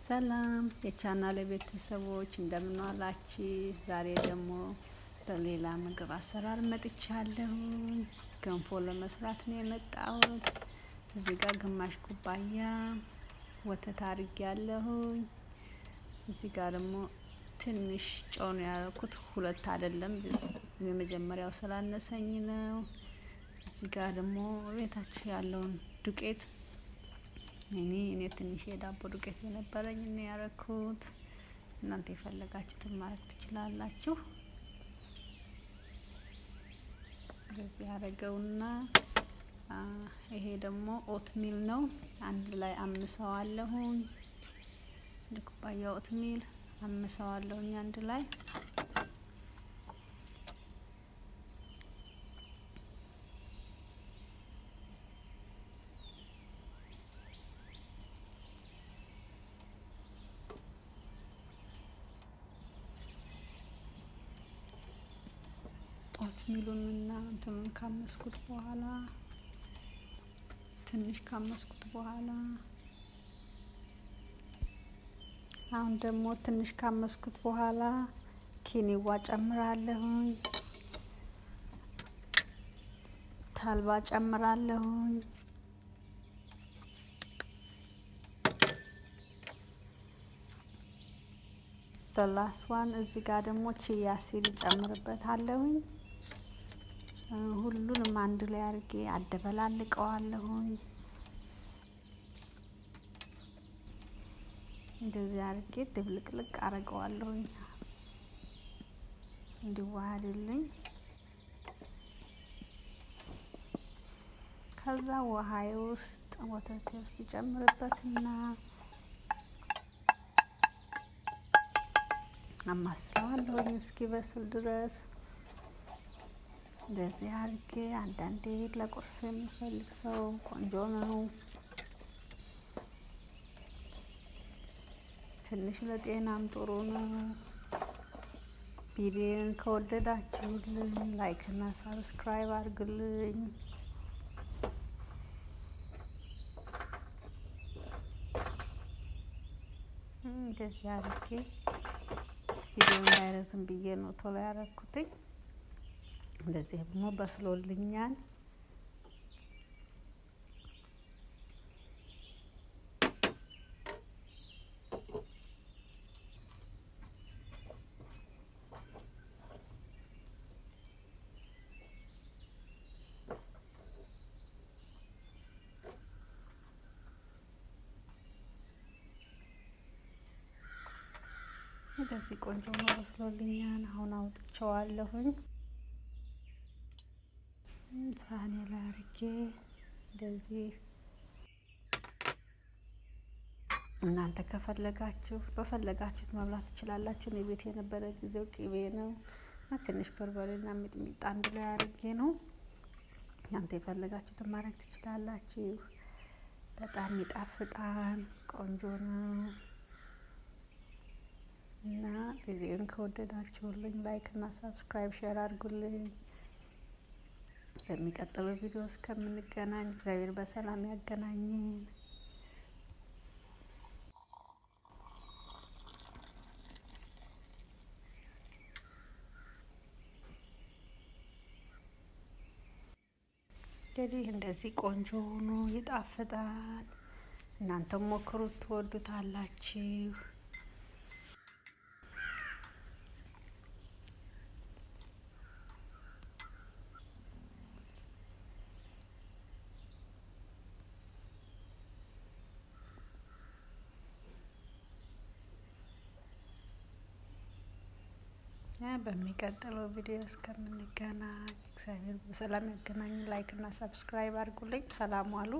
ሰላም የቻናል ቤተሰቦች፣ እንደምን ዋላችሁ? ዛሬ ደግሞ በሌላ ምግብ አሰራር መጥቻለሁ። ገንፎ ለመስራት ነው የመጣሁት። እዚህ ጋር ግማሽ ኩባያ ወተት አድርጌያለሁኝ። እዚህ ጋር ደግሞ ትንሽ ጨው ነው ያደረኩት፣ ሁለት አይደለም፣ የመጀመሪያው ስላነሰኝ ነው። እዚህ ጋር ደግሞ ቤታችሁ ያለውን ዱቄት፣ እኔ ትንሽ የዳቦ ዱቄት የነበረኝ ነው ያረኩት። እናንተ የፈለጋችሁትን ማድረግ ትችላላችሁ። እንደዚህ ያደረገውና ይሄ ደግሞ oatmeal ነው። አንድ ላይ አምሰዋለሁኝ። አንድ ኩባያ oatmeal አምሰዋለሁኝ አንድ ላይ። Oatmeal ኡንና እንትኑን ካመስኩት በኋላ፣ ትንሽ ካመስኩት በኋላ፣ አሁን ደግሞ ትንሽ ካመስኩት በኋላ quinoa ጨምራለሁኝ፣ ተልባ ጨምራለሁኝ። The last one እዚህ ጋር ደግሞ chia seed ጨምርበታለሁኝ። ሁሉንም አንድ ላይ አድርጌ አደበላልቀዋለሁኝ። እንደዚህ አድርጌ ድብልቅልቅ አረገዋለሁኝ እንዲዋሃድልኝ። ከዛ ውሃዬ ውስጥ፣ ወተቴ ውስጥ ይጨምርበትና አማስለዋለሁኝ እስኪበስል ድረስ። እንደዚህ አድርጌ አንዳንዴ ለቁርስ የሚፈልግ ሰው ቆንጆ ነው። ትንሽ ለጤናም ጥሩ ነው። ቪዲዮን ከወደዳችሁልኝ like እና subscribe አድርግልኝ። እንደዚህ አድርጌ ቪዲዮ እንዳይረዝም ብዬ ነው ቶሎ ያረኩትኝ። እንደዚህ ደግሞ በስሎልኛል። እንደዚህ ቆንጆ ሆኖ በስሎልኛል። አሁን አውጥቼዋለሁኝ። ሳህኔ ላይ አድርጌ እንደዚህ እናንተ ከፈለጋችሁ በፈለጋችሁት መብላት ትችላላችሁ። እኔ ቤት የነበረ ጊዜው ቅቤ ነው እና ትንሽ በርበሬና ሚጥሚጣ አንድ ላይ አድርጌ ነው። እናንተ የፈለጋችሁትን ማድረግ ትችላላችሁ። በጣም ይጣፍጣል፣ ቆንጆ ነው እና ቪዲዮን ከወደዳችሁልኝ like እና subscribe፣ share አድርጉልኝ። በሚቀጥለው ቪዲዮ እስከምንገናኝ እግዚአብሔር በሰላም ያገናኘን። እንግዲህ እንደዚህ ቆንጆ ሆኖ ይጣፍጣል። እናንተም ሞክሩት፣ ትወዱታላችሁ። በሚቀጥለው ቪዲዮ እስከምንገናኝ እግዚአብሔር በሰላም ያገናኝ። Like እና subscribe አድርጉልኝ። ሰላም ዋሉ።